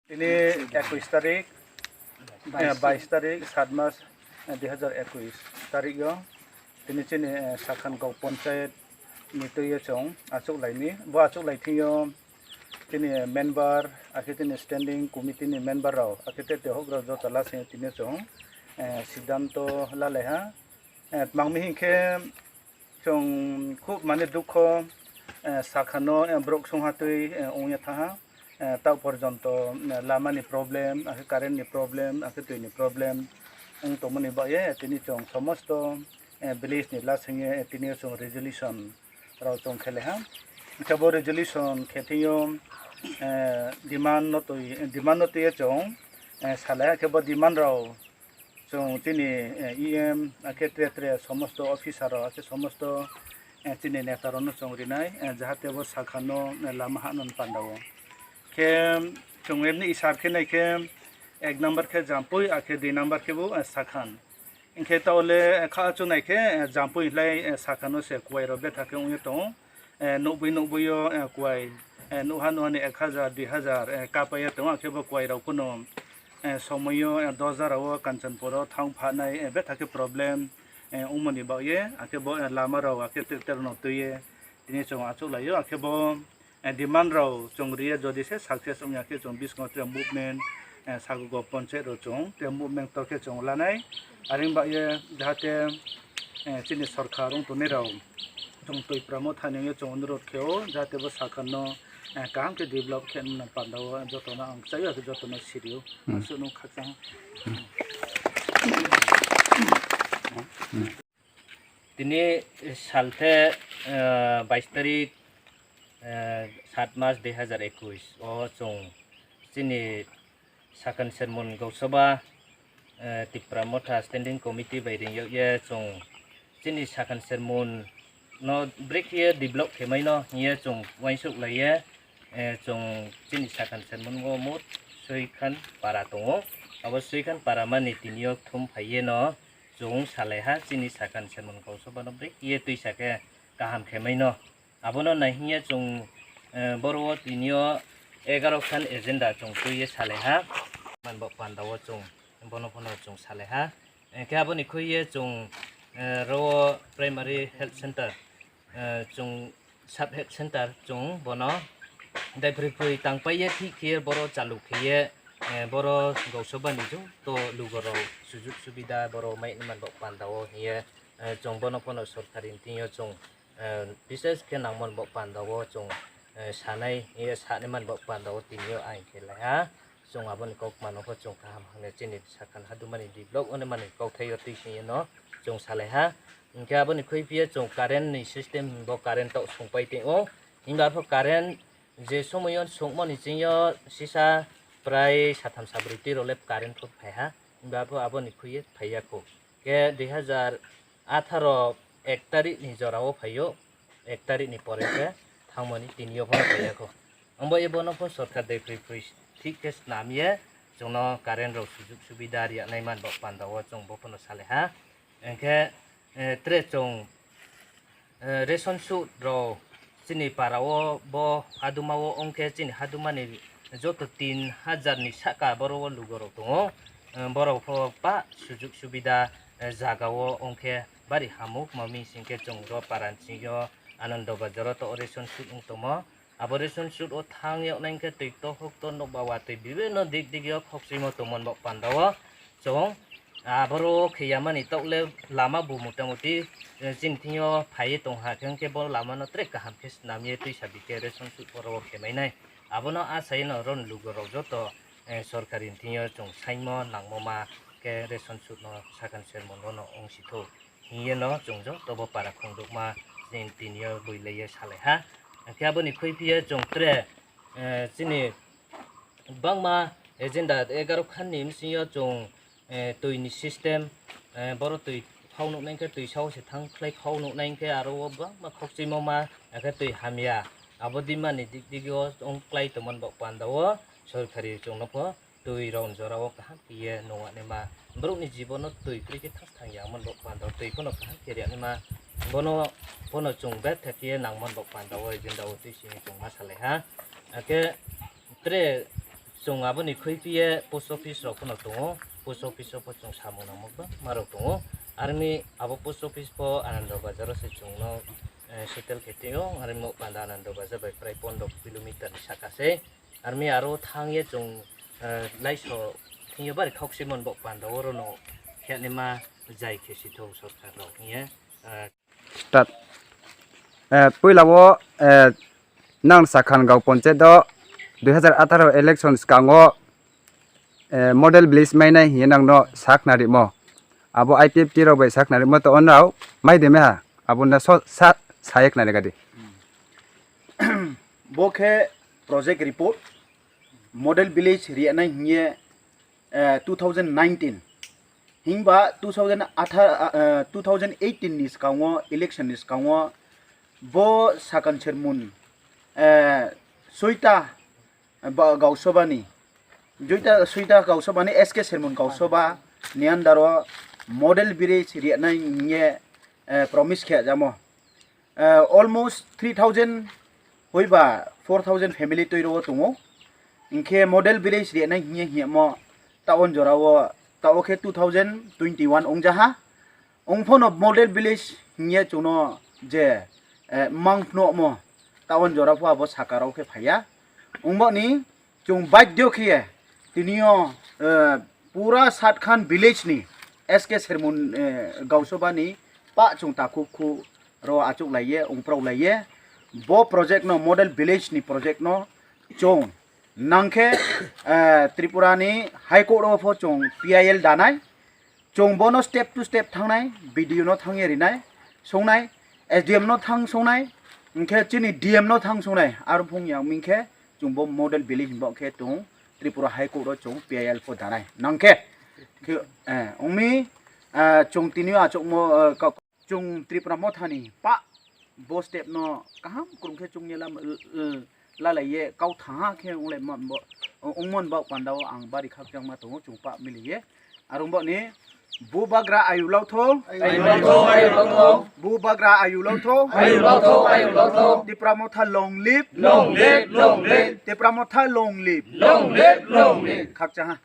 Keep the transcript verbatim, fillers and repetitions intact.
Tini ekuis tarik, eh, bais tarik, sat mas, eh, dui hazar ekuis tarik o tini chini, eh, Sakhan Gau Panchayat ni twi o chwng achuk lai ni. Bo achuk lai thing o tini member, akhe tini standing committee ni member rok, akhe te tehok rok joto la sing tini chwng, eh, siddhanto la lai ha. Eh, tmang mi hinkhe chwng khub mane dukho, eh, Sakhan o, eh, borok songha twi, eh, wngya thaha. Eh, ta porjonto, eh, lama ni problem, akhe current ni problem, akhe twi ni problem wng tongmani bagwi, eh, tini chwng somosto, eh, village ni la singye, eh, tini chwng resolution rok chwng khe lai ha. Khe bo resolution khe thing o, eh, demand no twi, demand no twi chwng, eh, salai ha khe bo demand rok chwng chini, eh, E M, akhe tre tre somosto officer rok, akhe somosto, eh, chini neta rokno chwng rinai, eh, jahate bo Sakhan o, eh, lama hano panda o. Khe chwng emni isab khe nai khe ek number khe Jampui, akhe dui number khe bo, eh, Sakhan. Hinkhe ta ole, eh, kha chunai khe, eh, Jampui hinlai, eh, Sakhan o se kuwai rok betha khe wngwi tongo. Eh, nukbui nukbui o, eh, kuwai, eh, nukha nukha ni ek hajar, dui hajar, eh, kapaiya tongo, akhe bo kuwai rok phano, eh, somoi o, eh, dos hajar o Kanchanpur o thang phanai, eh, betha khe problem, eh, wngmani bagwi, akhe bo, eh, lama rok, akhe tractor no twiye tini chwng achuk lai o, akhe bo, eh, demand rok chwng riye, jodi se success wngya khe chwng biskango tre movement, eh, sago go panchayat rok chwng tre movement tor khe chwng lanai, aring bagwi jahate, eh, chini sorkar wng tongnai rok chwng twi pramo thani wngwi chwng onurot khe o, jahate bo Sakhan no, eh, kaham khe develop khe nang panda o jotono ang chai o, jotono sirio. Hmm. Aswk nung khakchang. Tini salthe, eh, bais tarik, eh, sat mas dui hazar ekuis o chwng chini Sakhan Sermon Gausoba, eh, Tipra Motha Standing Committee bai ring yokye chwng chini Sakhan Sermon no brekhe develop khemaino hiye chwng uansuk laiye, eh, chwng chini Sakhan Sermon o mut Soikhan para tongo. Abo Soikhan para mani tini o thum phaiye no chwng salaiha chini Sakhan Sermon Gausoba no brekhe twisa khe kaham khemaino. Abono naihiya chwng, eh, boro o tini o egaroh khan agenda chwng twiwi salaiha. Manbo panda o chwng bono phano chwng salaiha. Hinkhe aboni khuiye chwng, eh, ro primary health center, eh, chwng sub health center chwng bono daiphri phri tangpaiye thik khiye boro chalu khiye, eh, boro Gausoba ni joto lugo rok sujuk subida boro mai manbo panda o hiye, eh, chwng bono phano sorkari ni tini o chwng eh, bises khe nangmani bo panda o chwng, eh, sanai, eh, sanimani bo panda o tini o aing khe lai ha. Chwng aboni kok mano kho chwng kaham hwnwi chini Sakhan hadumani develop hwnwi mani kokthai o twi singye no chwng salai ha. Hinkhe aboni khwi phiya chwng current ni system bo current tok sungpai tong o. Hinkhe arpho current je somoyo sungmani chwngyo sisa prai satham sabrwi twi rok le current phut phai ha. Hinkhe arpho aboni khwi phaiya kho. Khe dui hazar atharo ek tarik ni jora o phaio, ek tarik ni pore khe thangmani tini o phano phaiya kho. Omo ebono pho sorkar daiphri phri thik khe snam ye chwngno current rok sujuk subida riya nai man bo panda o chwng bo phano salai ha. Hinkhe, eh, tre chwng, eh, ration sud rok chini para o bo haduma o wngkhe chini haduma ni joto tin hajar ni saka boro o lugo rok tongo. Eh, borok pho ba sujuk subida, eh, jaga o wngkhe bari hamuk ma ming sing khe chwng ro para ni sing yo Anando Bazar o to ration sud wng tongmo. Abo ration sud o thang yoknai khe twi tohok to nokba watwi bibinno dik dik yo khokchwimo tongmani bo panda o chwng aboro khe yamani tokle lama bo motamuti, eh, chini thing yo phaiwi tong ha khe, hwnkhe bo lama no tre kaham khe swnam ye twisa bi khe ration sud oro o khe mai nai. Abono asai no ron lugo rok joto, eh, sorkari ni thing yo chwng saimo nangmo ma khe ration sud no sakhan sermon no wng si thok. Hiye no chwng joto bo para khungdukma chini tini o bui laiye salai ha. Hwnkhe aboni khwi phiye chwng tre, eh, chini bangma agenda egaroh khan ni bsing yo chwng, eh, twi ni system, eh, boro twi phau nuknai khe twi sao se thang khlai phau nuknai khe aro o bangma khokchwimo ma akhe twi hamya abo dimani dik dik o wng klai tongmani bo panda o sorkari chwng no pho twi rok jora o kaham khe ye nung ani ma. Borok ni jibon no twi kwrwi khe thang thang ya, omo ni bo panda o twi phano kaham khe ri ani ma. Bono phano chwng betha khe ye nang mani bo panda o agenda o twi simi chwng ma salai ha. Akhe tre Chwng aboni khwi phiye post office rok phano tongo, post office o pho chwng samung nangma bangma rok tongo. Armi abo post office pho Anando Bazar o se chwngno, eh, settle khe tio, armi Mokpanda Anando Bazar bai prai pondro kilometer ni saka se. Armi aro thang ye chwng, eh, laiso thing yo bari khok simon Mokpanda oro no khe ni ma jai khe sithok sorkar rok hiye, eh, Start. Eh, puila o, eh, nang Sakhan Gaon Panchayat o dui hazar atharo election swkango, eh, model village mainai hiye nangno sakna rimo. Abo I P F T rok bai sakna rimo to onrao mai de meha. Abo na so sa, sayek na regadi. Bo khe project report, model village riyanai hiye, eh, two thousand nineteen. Himba two thousand atharo, ah, eh, two thousand eighteen ni swkango, election ni swkango, bo Sakhan Sermon, eh, soita, eh, ba, Gausabani, joita, soita Gausabani, S K Sermon Gausoba ni under o model village riyanai hiye, eh, promise khe jamo. Eh, almost three thousand hoi ba four thousand family twi ro tongo. Hinkhe model village riyanai hiye hiye mo ta on jora o ta o khe two thousand twenty-one ongjaha. Ongphono model village hiye chwngno je, eh, mang phno mo ta on jora pho abo saka rok khe phaiya. Ongboni chwng baidhyo khiye tiniyo, eh, pura Satkhan village ni S K Sermon, eh, Gausabani pa chwng takhuk khu ro achuk laiye, ongprok laiye. Bo project no, model village ni project no chwng nangkhe, eh, Tripura ni High Court o pho chwng P I L danai. Chwng bono step to step thangnai, B D O no thangye rinai, songnai, S D M no thang songnai, hinkhe chini D M no thang songnai, aro phung yang ming khe chwng bo model village bo khe chwng Tripura High Court o chwng P I L pho danai. Nangkhe, khe, eh, ongmi, eh, chwng tini achukmo, eh, ka-, chwng Tripura Motha ni pa bo step no kaham kwrwng khe chwngya lam, l-, l-, lalaiye kau thaha khe wnglaima bo, wngmon bo panda o ang bari khakchangma tongo chwng pa miliye. Arong bo ni bubagra ayu lautho. Ayu lautho, ayu lautho. Bubagra ayu lautho. Ayu lautho, ayu lautho. Tipra Motha long live. Long live, long live. Tipra Motha long live. Long live, long live. Khakchangha.